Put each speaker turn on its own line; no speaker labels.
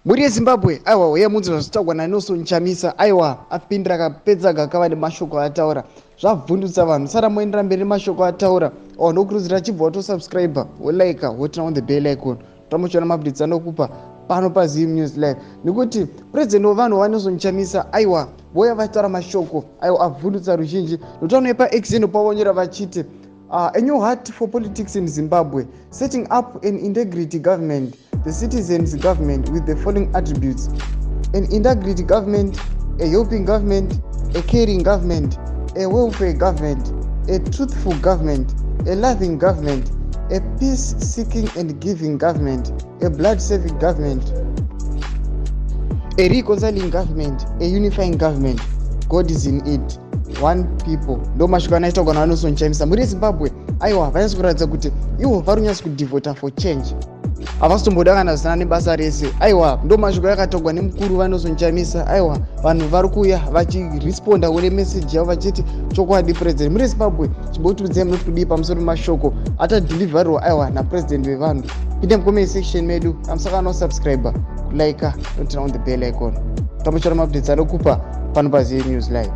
Mhuri yeZimbabwe, aiwa, uye munzi zvazvitaurwa naNelson Chamisa, aiwa, apindira akapedza gakava nemashoko ataura zvabvundutsa vanhu. Sara moendera mberi nemashoko ataura awa, ndokurudzira chibva watosubscribe, wolike, woturn on the bell icon, tomuchiona maupdates anokupa pano paZim News Live. Nekuti president wevanhu vaNelson Chamisa, aiwa, voya vataura mashoko aiwa abvundutsa ruzhinji. Notaura paX ndopavonyora vachiti, "A new heart for politics in Zimbabwe, setting up an integrity government, the citizens' government, with the following attributes: an integrity government, a helping government, a caring government, a welfare government, a truthful government, a loving government, a peace seeking and giving government, a blood saving government, a reconciling government, a unifying government. God is in it, one people." Ndo mashoko anaitaurwa naVaNelson Chamisa. Mhuri yeZimbabwe, aiwa, vanyatsi kuratidza kuti ivo vari kunyatsi kudhivhota for change, havasi tomboda kana zvisina nebasa rese. Aiwa, ndo mashoko yakataurwa nemukuru vaNelson Chamisa. Aiwa, vanhu vari kuuya vachiresponda kune meseji yavo vachiti, "Chokwadi, president." Mhuri yeZimbabwe, chimbotiudzai munoti kudii pamusoro pemashoko atadhilivhariwa, aiwa, napresident wevanhu. Pinde mucomment section medu, amusakana kusubscribe, kulike, noturn on the bell icon, tambochora maupdates anokupa pano paZim News Live.